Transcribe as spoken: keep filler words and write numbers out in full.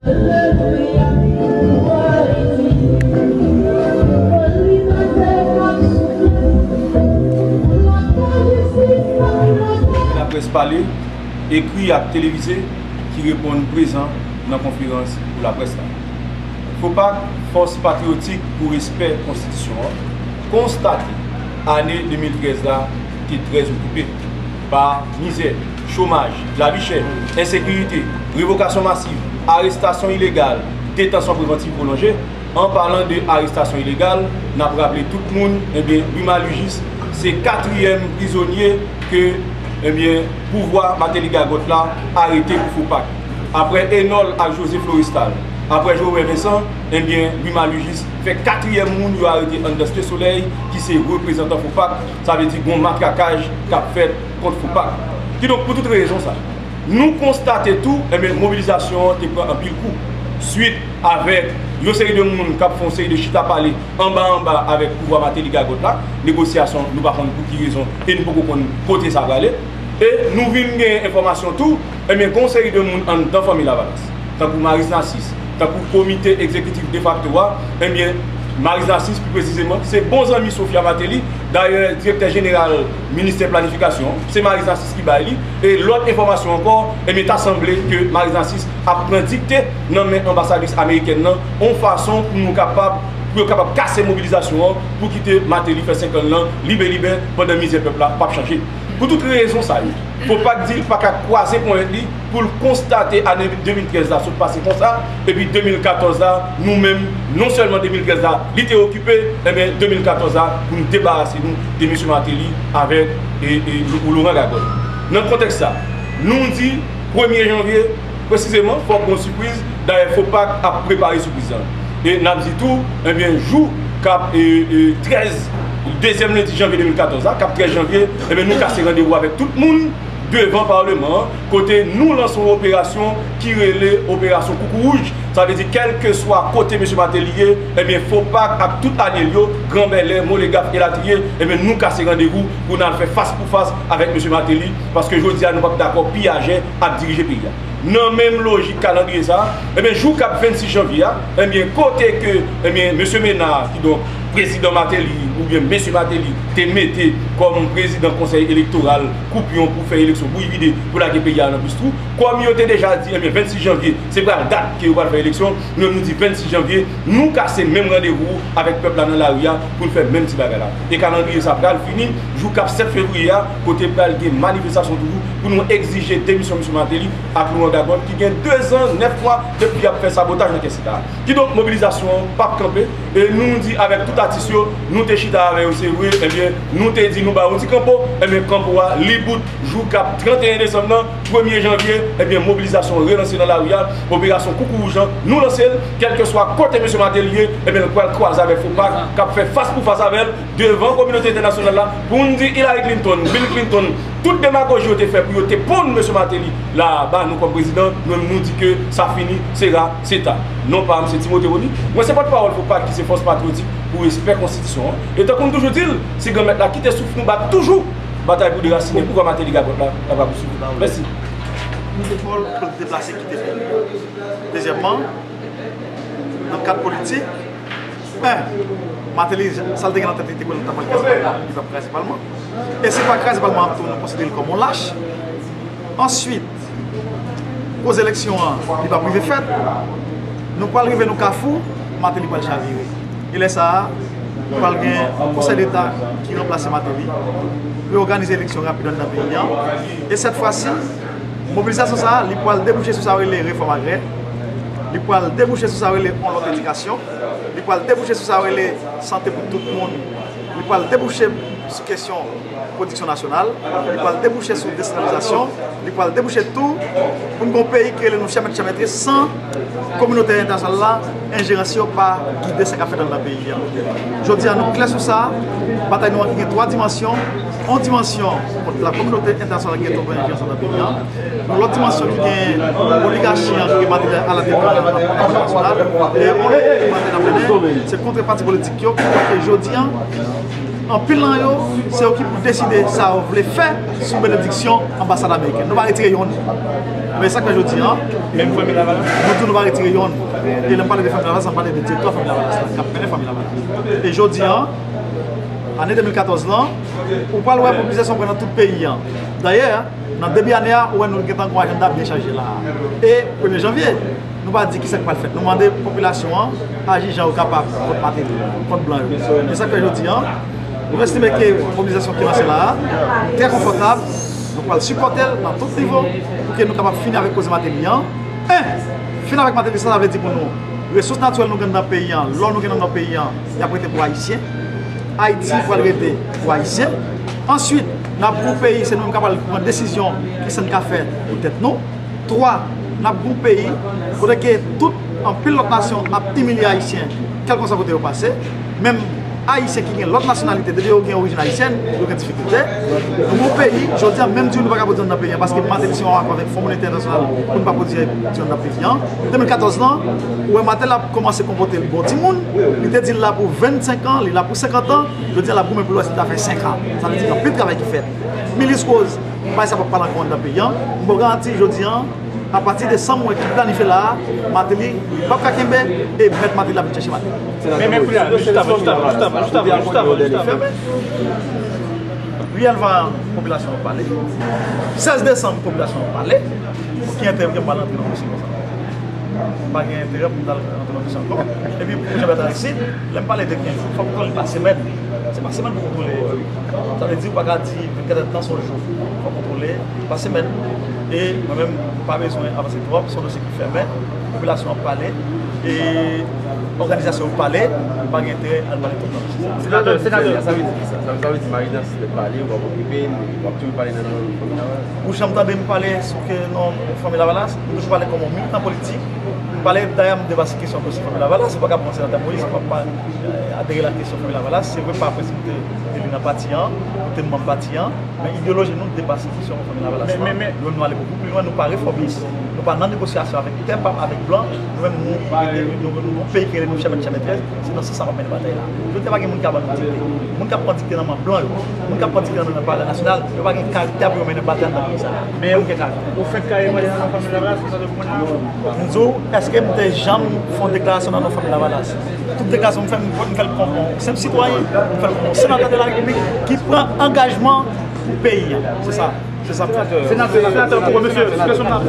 Laprès pale, ekri ak televize ki reponn prezan nan konferans pou laprès la. FOPAC, Fòs Patriyotik pou Respè Konstitisyon an, konstate ane de mil trèz la te trè okipe pa mizè, chomaj, lavi chè, ensekirite, revokasyon masiv, arestasyon ilegal, detansyon prevantiv pwolonje. An palan de arestasyon ilegal, n ap raple tout moun, ebyen, Louis Malusis se katriyèm prizonye ke, ebyen, pouvwa Martelly Gagòt la arete pou FOPAC. Aprè Enol ak José Florestal, aprè Joël Vincent, ebyen, Louis Malusis fè katriyèm moun yo arete anndan Site Solèy, ki se reprezantan FOPAC, sa vle di gon matrakaj k ap fèt kont FOPAC. Kidonk, pou tout rezon sa, nou konstate tou, ebyen, mobilizasyon an te pran anpil kou. Swit avèk yon seri de moun k ap fè yon seri de chita pale anba anba avèk pouvwa Martelly Gagòt la, negosyasyon, nou pa konn pou ki rezon e nou poko konn kote sa prale. E nou vin gen enfòmasyon tou, ebyen, gen yon seri de moun anndan Fanmi Lavalas, tankou Maryse Narcisse, tankou komite egzekitif defakto a, ebyen, Maryse Narcisse, pi presizeman, se bon zanmi Sophia Martelly. Dayè, direktè jeneral ministè planifikasyon, se Maryse Narcisse ki bay li. E lòt enfòmasyon ankò, ebyen, ta sanble ke Maryse Narcisse ap pran dikte nan men anbasadris amerikèn nan, yon fason pou nou kapab, pou yo kapab kase mobilizasyon an, pou kite Martelly fè senk an nan libelibè, pandan mizè pèp la p ap chanje. Pou tout rezon sa yo, FOPAC di l pa ka kwaze ponyèt li pou l konstate ane de mil trèz la sot pase konsa, epi de mil katòz la, nou menm, non sèlman de mil trèz la, li te okipe, ebyen, de mil katòz la, pou n debarase nou de mesye Martelly avèk, e, e, Laurent Gagòt. Nan kontèks sa, nou di premye janvye, presizeman, fòk gon sipriz, dayè FOPAC ap prepare sipriz lan. E n ap di tou, ebyen, jou k ap, e, e, trèz, dezyèm lendi janvye de mil katòz la, k ap trèz janvye, ebyen, nou kase randevou avèk tout moun devan Palman an, kote nou lanse yon operasyon ki rele Operasyon Koukouwouj. Sa vle di, kèlkeswa kote mesye Martelly ye, ebyen, FOPAC ak tout alye l yo, Gran Bèlè, Molegaf, elatriye, ebyen, nou kase randevou pou n al fè fas pou fas avèk mesye Martelly, paske jodi a, nou p ap dakò piyajè ap dirije peyi a. Nan menm lojik kalandriye sa a, ebyen, jou k ap vennsis janvye a, ebyen, kote ke, ebyen, mesye Ménard, kidonk prezidan Martelly, oubyen mesye Martelly, te mete kòm prezidan konsèy elektoral koupyon pou fè eleksyon bouyi vide, pou lage peyi a nan plis twou, kòm yo te deja di, ebyen, vennsis janvye, se pral dat ke yo pral fè eleksyon, nou menm nou di vennsis janvye, nou kase menm randevou avèk pèp la nan lari a pou n fè menm ti bagay la. E kalandriye sa pral fini jou k ap sèt fevriye a, kote pral gen manifestasyon toujou pou nou egzije demisyon mesye Martelly ak Laurent Gagòt, ki gen dezan, nèf mwa depi y ap fè sabotaj nan kès eta a. Kidonk, mobilizasyon an p ap kanpe, e nou di avèk tout atis yo, nou te chita avè yo, se vre, ebyen, nou te di nou ba yo ti kanpo, ebyen, kanpo a, li bout, jou k ap trannteyen desanm nan, premye janvye, ebyen, mobilizasyon relanse nan lari a, operasyon Koukouwouj lan, nou lanse l, kèlkeswa kote mesye Martelly ye, ebyen, l pral kwaze avèk FOPAC, k ap fè fas pou fas avè l, devan kominote entènasyonal la, pou n di Hillary Clinton, Bill Clinton, tout demagoji yo te fè pou yo te ponn mesye Martelly la ba nou kòm prezidan, nou menm nou di ke sa fini, se ra, se ta. Non pa m, se Timote Rony. Mwen se pòtpawòl FOPAC ki se Fòs Patriyotik pou Respè Konstitisyon an. E tankou m toujou di l, si Granmèt la kite souf nou bat toujou batay pou derasinen pouvwa Martelly Gagòt la, l ap rapouswiv. Mèsi. Nou te fò l pou l deplase kite peyi a. Dezyèmman, nan kad politik, en, Martelly, sa l te gen nan tèt li, te kwè l ta pral kraze Palman, li p ap kraze Palman. E si l pa kraze Palman an tou, nou konsidere l kòm yon lach. Answit, koz eleksyon an, li p ap rive fèt. Nou pral rive nan kafou, Martelly pral chavire. E lè sa a, pral gen yon Konsèy Deta ki ranplase Martelly, pou yo òganize eleksyon rapid anndan peyi an. E sèt fwa si, mobilizasyon sa a, li pral debouche sou sa yo rele refòm agrè, li pral debouche sou sa yo rele yon lòt edikasyon, li pral debouche sou sa yo rele sante pou tout moun, li pral debouche sou kesyon pwodiksyon nasyonal, li pral debouche sou desantralizasyon, li pral debouche tou pou n gen yon peyi ki rele nou chè mèt chè mètres san kominote entènasyonal la, enjerans yo pa gide sa k ap fèt anndan peyi a. Jodi a, nou klè sou sa, batay nou an ki gen twa dimansyon, yon dimansyon kont la kominote entènasyonal ki gen twòp enjerans anndan peyi a, yon lòt dimansyon ki gen oligachi an ki gen Martelly alatèt nan Palman nasyonal, e yon lòt ki gen Martelly ap mennen, se kont pati politik yo ki fè ke jodi a, Anpil nan yo, se yo ki pou deside sa yo vle fè sou benediksyon anbasad amerikèn. Nou pa retire yonn. Men sa k fè jodi a, menm fanmi Lavalas, nou di nou pa retire yonn. E lè m pale de fanmi Lavalas, m pale de direktè fanmi Lavalas la, k ap mennen fanmi Lavalas. E jodi a, ane de mil katòz lan, ou pral wè mobilizasyon pran nan tout peyi a. Dayè, nan debi ane a, ou wè nou gentan gon ajanda byen chaje la a. E premye janvye, nou pa di kisa k pral fèt. Nou mande popilasyon an aji jan yo kapab kont Martelly, kont blan yo. E sa k fè jodi a, nou estime ke mobilizasyon ki lanse la a trè konfòtab. Nou pral sipòte l nan tout nivo pou ke nou kapab fini avèk koze Martelly an. En, fini avèk Martelly sa, sa vle di pou nou, resous natirèl nou gen nan peyi an, lò nou gen nan peyi an, y ap rete pou Ayisyen. Ayiti pral rete pou Ayisyen. Answit, n ap gen yon peyi, se nou menm k ap pral pran desizyon kisa n ka fè pou tèt nou. Twa, n ap gen yon peyi kote ke tout, anpil lòt nasyon ap imilye Ayisyen, kèlkeswa kote yo pase. Menm Ayisyen ki gen lòt nasyonalite, depi yo gen orijin ayisyèn, yo gen difikilte. Nou gen yon peyi, jodi a, menm diwi nou pa ka pwodui anndan peyi an, paske Martelly se yon akò avèk Fon Monetè Entènasyonal pou nou pa pwodui diwi anndan peyi an. De mil katòz lan, ou wè Martelly ap kòmanse konpòte l bon timoun, li te di l la pou vennsenk an, li la pou senkant an, jodi a l ap goumen pou l wè si l ta fè senk an. Sa vle di gen anpil travay ki fèt. Milis Rose, bagay sa p ap pale ankò anndan peyi an. M ba w garanti, jodi a, apati de sa m wè ki planifye la a, Martelly p ap ka kenbe, e mèt Martelly ap vin chèche Martelly. Men, men kounye a, jis avan, jis avan, jis avan, jis avan, jis avan, jis avan. Riyèl Vayan, popilasyon an pale. Sèz desanm, popilasyon an pale. Pou ki enterè m gen pou m al antre nan dosye konsa? M pa gen enterè pou m t al antre nan dosye ankò. Epi pou Jean Bertrand Aristide, lè m pale de kenz jou, fòk m kontwole l pa semèn. Se pa semèn pou kontwole. Sa vle di, ou pa ka di vennkatè tan se yon jou. Fòk kontwole pa semèn. E mwen menm, m pa bezwen avanse twòp, se yon dosye ki fèmen. Popilasyon ap pale. E òganizasyon yo pale. M pa gen enterè al pale twòp nan dosye sa. Senatè, senatè, sa vle di kisa? Sa, sa vle di Marie-Danse pale, w ap okipe l, w ap toujou pale nan non fanmi Lavalas? Ou janm tande m pale sou ke non fanmi Lavalas? M toujou pale kòm yon militan politik. M pale, dayè, m depase kesyon dosye fanmi Lavalas. Ou pa ka pran senatè Moïse, ou pa, pa, eh, adere la kesyon fanmi Lavalas. Se vre, pa prensip, m te eli nan pati an, m te manm pati an, men ideyoloji nou depase kesyon fanmi Lavalas la. Nou menm, nou ale bokou pli lwen, nou pa refòmis, nou pa nan negosyasyon avèk pèp, avèk blan. Nou menm, nou rete, nou, nou, nou, peyi ki rele nou chè mèt, chè mètrès, se nan sans sa n ap mennen batay la. Jodi a, pa gen moun ki ap ban nou dikte. Moun k ap pran dikte nan men blan yo. Moun k ap pran dikte nan men Palè Nasyonal, yo pa gen karaktè pou yo mennen batay anndan peyi sa a. Men yo gen karaktè. Ou fenk kare mande nan fanmi Lavalas, ou tande moun nan? M di w, èske m te janm fè yon deklarasyon nan non fanmi Lavalas? Tout deklarasyon m fè, m fè l kòm yon senp sitwayen, m fè l kòm yon senatè de la Repiblik ki pran angajman pou peyi a. Se sa. Se sa m fè. Senatè, senatè, senatè, poko, mesye, kesyon m nan.